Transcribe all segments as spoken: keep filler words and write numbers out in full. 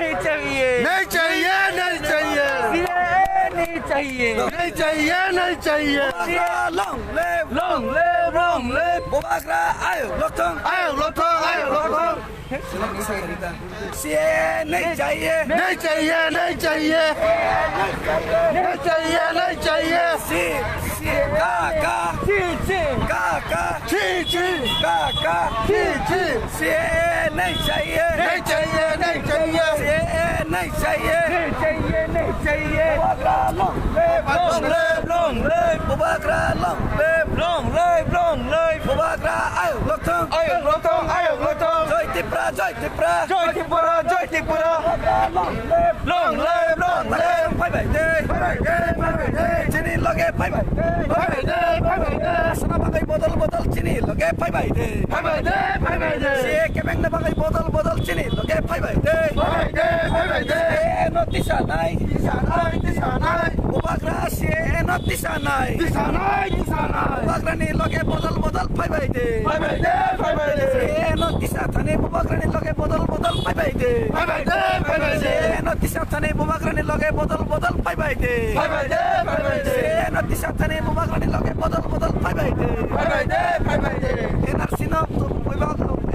नहीं चाहिए, नहीं चाहिए, नहीं चाहिए। सीएए नहीं चाहिए। नहीं चाहिए, नहीं चाहिए। Bubagra long live, long live, long live. Bubagra ayuk lokthung, ayuk lokthung, ayuk lokthung. CAA नहीं चाहिए। नहीं चाहिए, नहीं चाहिए। नहीं चाहिए, नहीं चाहिए। सी, सी, का, का। सी, सी। का, का। सी, सी। का, का। सी, सी। सीएए नहीं चाहिए। नहीं चाहिए, नहीं चाहिए। सीएए नहीं चाहिए। नहीं चाहिए, नहीं चाहिए। Bubagra long live, long live, long live. Bubagra long live, long live, long live. Bubagra ayuk lokthung, ayuk lokthung, ayuk lokthung. Joy Tripura, Joy Tripura. Joy Tripura, Joy Tripura. Long live, long live, long live. Phaibai de, phaibai de, phaibai de. Chini loge phaibai de, phaibai de, phaibai de. Sana bagwi bodol bodol chini loge phaibai de, phaibai de, phaibai de. Se kebeng na bagwi bodol bodol chini loge phaibai de, phaibai de, phaibai de. Se no tisa nai, tisa nai, tisa nai. Bubagra se no tisa nai, tisa nai, tisa nai. Bubagra ni loge bodol bodol phaibai de, phaibai de, phaibai de. Se no tisa thani Bubagra ni loge bodol bodol phaibai de, phaibai de, phaibai de. Se no tisa thani Bubagra ni loge bodol bodol phaibai de, phaibai de, phaibai de. Se no tisa thani Bubagra ni loge bodol bodol phaibai de, phaibai de, phaibai de. NRC no Bubagra,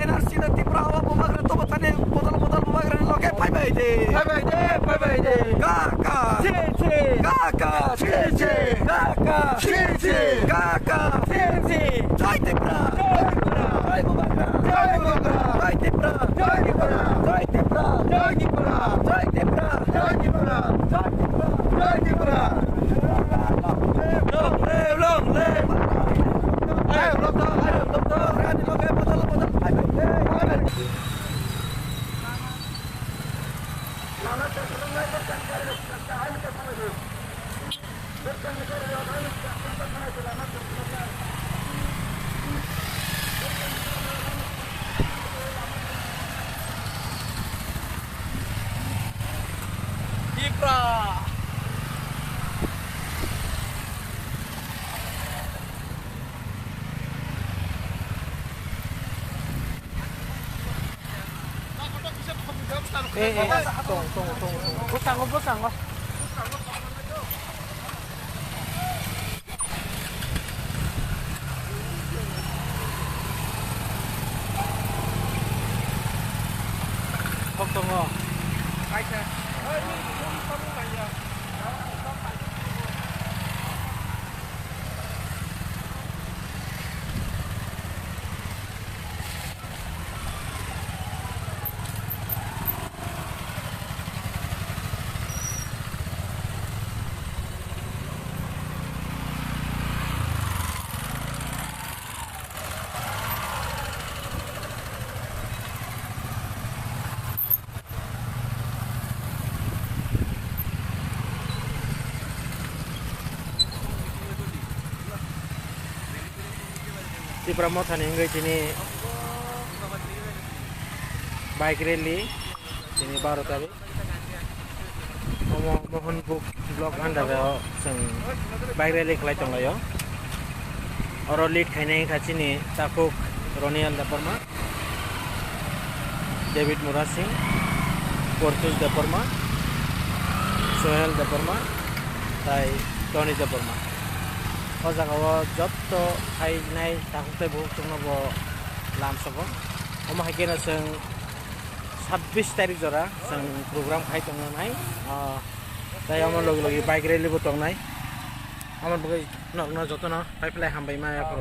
NRC no Tripura o Bubagra tobo thani bodol bodol Bubagra ni loge phaibai de, phaibai de, phaibai de. Ka, ka. Chi, chi. Ka, ka. Chi, chi. Ka, ka. Chi, chi. Ka, ka. Chi, chi. Joy Tripura. Joy Tripura. Joy Bubagra. Joy Bubagra. Joy Tripura. Joy Tripura. Joy Tripura. Joy Tripura. Joy Tripura. Joy Tripura. Joy Tripura. Long live, long live. Ayo, long live, ayo, long live. Tipra. Eh, eh, tong, tong, tong, tong. Bwskango, bwskango. Kok tongo. Tipra Mothani wngwi tini bike rally tini baro tarikh. Omo Mohanpur block under o chwng bike rally khlai tonglaio. Oro lead khainai wngkha chini takhuk Roniel Debbarma, David Murasing, Portus Debbarma, Sohel Debbarma, tai Tony Debbarma. O jaga o jotto phainai takhuk tai bukhuk chwngno bo lamsogo. Omo hai kheno chwng sabbish tarik jora chwng program khai tongnai. Ah, tai omo logi logi bike rally bo tongnai. Omo bagwi nokno jotono pai phlai hambai ma.